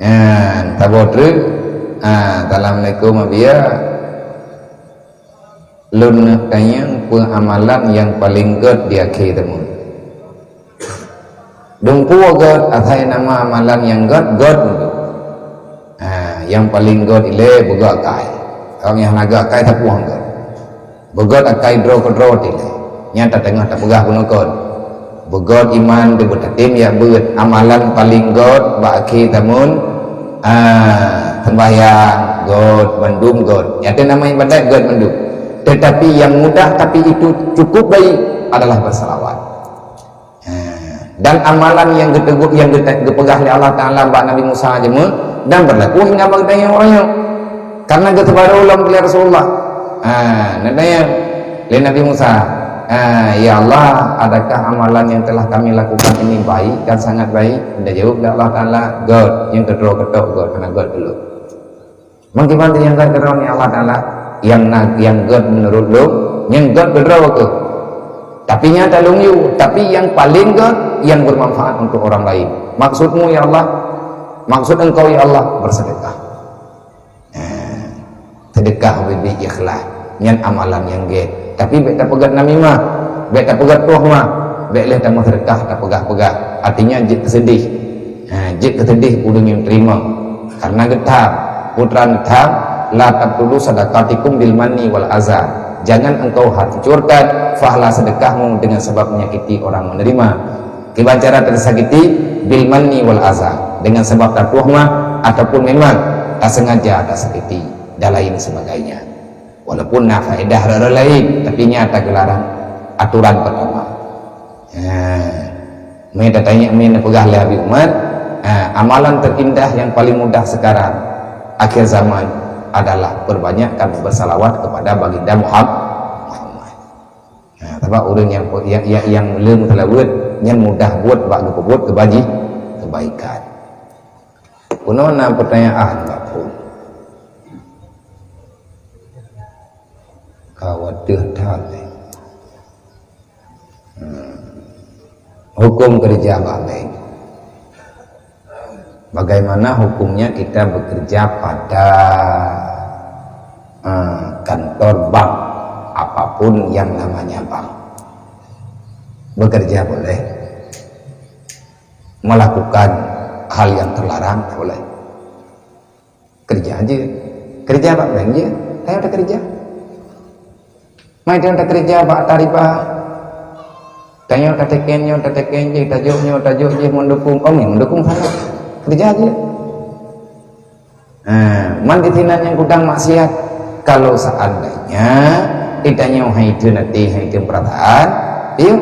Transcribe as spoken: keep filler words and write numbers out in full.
Nyan, saboh treuk. Ha, assalamualaikum, Abiya. Lôn neuk tanyong peue amalan nyang paleng gét di akhé tamon. Dum peue gét, asai nama amalan nyang gét, gét. Ha, nyang paleng gét ilée beugét akai. Awak nyang hana gét akai sapeue han gét. Beugét akai droe keudroe tilée. Nyan tateungoh tapeugah bunoe kon. Beugét iman di beutatem jak beuet, amalan paleng gét bak akhé tamon, ah, sembahyang gét, bandum gét. Nyata nama ibadat gét bandum. Tetapi yang mudah tapi itu cukup baik adalah bersalawat. Ha, dan amalan nyang geuteugok, nyang geute-, geupeugah lé Allah Taala bak Nabi Musa jeuet, dan berlaku hingga bak geutanyoe uroe nyoe. Karena geuteubarô lom lé Rasulullah. Ha, neutanyong lé Nabi Musa, ha, "Ya Allah, adakah amalan yang telah kami lakukan ini baik dan sangat baik?" Geujaweueb lé Allah Taala, "Gét, nyang keudroe keudroe gét, hana gét keu lôn." Meukiban nyang gét keudroe nyan Allah Taala, nyang na, nyang gét meunurot lôn, nyang gét keudroe keuh. Tapi nyata lôn yue, tapi nyang paleng gét, nyang bermanfaat untuk orang lain. Maksudmu, ya Allah? Maksud engkau, ya Allah? Bersedekah. Nah, sedekah ubit-ubit ikhlas. Nyan amalan nyang gét. Tapi bék tapeugét namimah, bék tapeugét tuah mah, bék lé tameusedekah tapeugah-peugah. Artinya jeuet keu seudeh. Ha, jeuet keu seudeh ureuëng nyang teurimong. Karena geutham, putra geutham, "La tabtulu sadaqatikum bil manni wal adza." Jangan engkau hancurkan pahala sedekahmu dengan sebab menyakiti orang menerima. Kiban cara tersakiti, bil manni wal adza, dengan sebab tatuah mah ataupun memang tasengaja tasakiti dan lain sebagainya. Walaupun na faedah rara lain, tapi nyata geularang aturan pertama. Ha. Meutatanya meupeugah lé Habib Umar, ha, amalan terindah yang paling mudah sekarang akhir zaman adalah perbanyakkan bersalawat kepada baginda Muhammad. Nah, sabab ureuëng nyang, nyang, nyang, nyang le meuseulaweuet nyan mudah buet bak geupeubuet keubaji-, kebaikan. Keunoe na peutanyaan bak phon. Ka wateueh that, eh. Hmm. Hukum kerja bak bank. Bagaimana hukumnya kita bekerja pada, eh, kantor bank, apapun yang namanya bank? Bekerja boleh, melakukan hal yang terlarang boleh. Kerja aja. Kerja bak bank je. Tanyoe takerja. Mai tanyoe takerja bak ata riba. Tanyoe tateken nyoe, tateken jih, tajok nyoe, tajok jih, meudukung. Oh, meudukung salah. Kerja aja. Ha, man di sinan nyang gudang maksiat. Kalau seandainya tanyoe hai teun até, hai teun peurasaan, yuk,